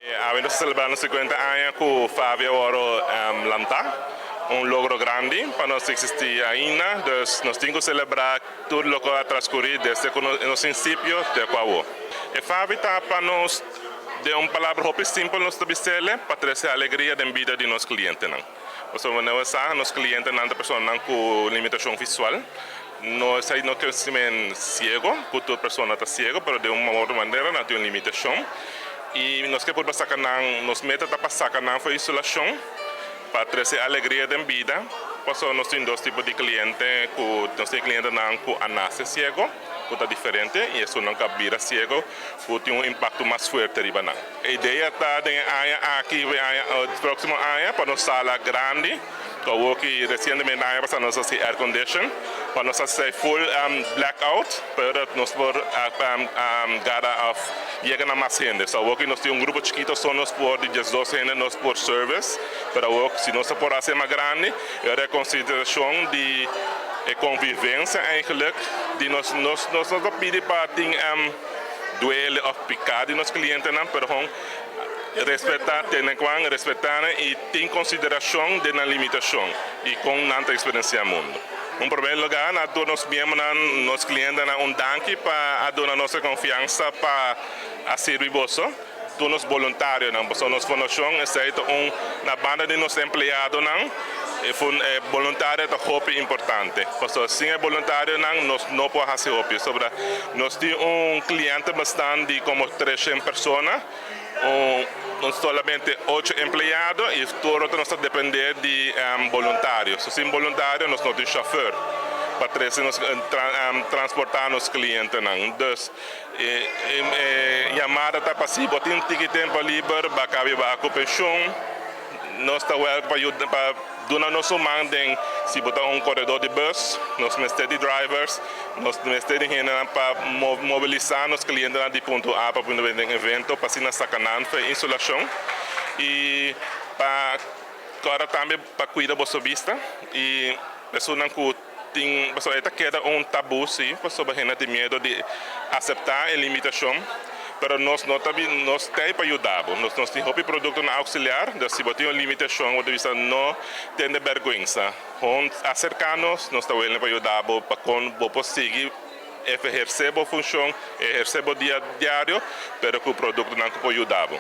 Awe nos ta selebrá nos 50 aña ku FAVI a wòrdu lantá, un logro grandi pa nos eksistí ainda, dus nos tin ku selebrá tur loke a transkurí desde ku nos prinsipio te ku awo. E FAVI ta pa nos, den un palabra hopi simpel nos ta bis'el, pa trese alegria den bida di nos klientenan. Pasobra nos sa nos klientenan ta personanan ku limitashon visual, no esei no ke simen siego, ku tur persona ta siego, pero den un otro manera nan tin un limitashon i nos ke purba saka nan, nos meta ta pa saka nan for isolashon, pa trese alegria den bida, pasobra nos tin dos tipo di kliente, ku nos tin klientenan ku a nase siego, ku ta diferente, i esunnan ku a bira siego, ku tin un impakto mas fuerte riba nan. E idea ta den e aña aki i e aña próksimo aña pa nos sala grandi, ku awor ki resientemente aña pasá nos hasi air condition, pa nos hasi full blackout, pero nos por gara òf yega na mas hende. So awor ki nos tin un grupo chikito so nos por di 12 hende nos por service, pero awor si nos por hasi mas grandi, e ora e konsiderashon di e konvivensia eigenlijk di nos nos nos no ta pidi pa tin duele òf piká di nos klientenan, pero gewoon respetá, tene kuan respetá nan i tin konsiderashon den nan limitashon i kon nan ta eksperensiá mundu. Un promé lugá, na tur nos miembronan, nos klientenan un danki pa a duna nos e konfiansa pa a sirbi boso. Tur nos boluntarionan, pasobra nos fundashon esei ta un na banda di nos empleadonan, e boluntario ta hopi importante, pasobra sin e boluntarionan nos no por hasi hopi, pasobra nos tin un kliente bastant di komo 300 persona, un solamente ocho empleado i tur otro nos ta depende di boluntario, so sin boluntario nos no tin shofùr pa trese nos transportá nos klientenan. Dus e yamada ta pa si bo tin tiki tempo liber bo a kabi baha ku penshun, nos ta wèlk pa yuda pa duna nos un man den si bo ta un koredó di bus, nos mester di drivers, nos mester di hendenan pa mobilisá nos klientenan di punto A pa punto B den evento pa asina saka nan for e insulashon i pa kòrda tambe pa kuida boso bista i esunnan ku tin pasobra e ta keda un tabú si pasobra hende tin miedu di aseptá e limitashon pero nos no ta bin nos ta pa yuda bo nos nos tin hopi produktonan auxiliar dus si bo tin un limitashon bo ta bisa no tende bèrgwensa hon aserká nos nos ta welen pa yuda bo pa kon bo por sigui ehersé bo funshon ehersé bo dia diario pero ku produktonan ku por yuda bo.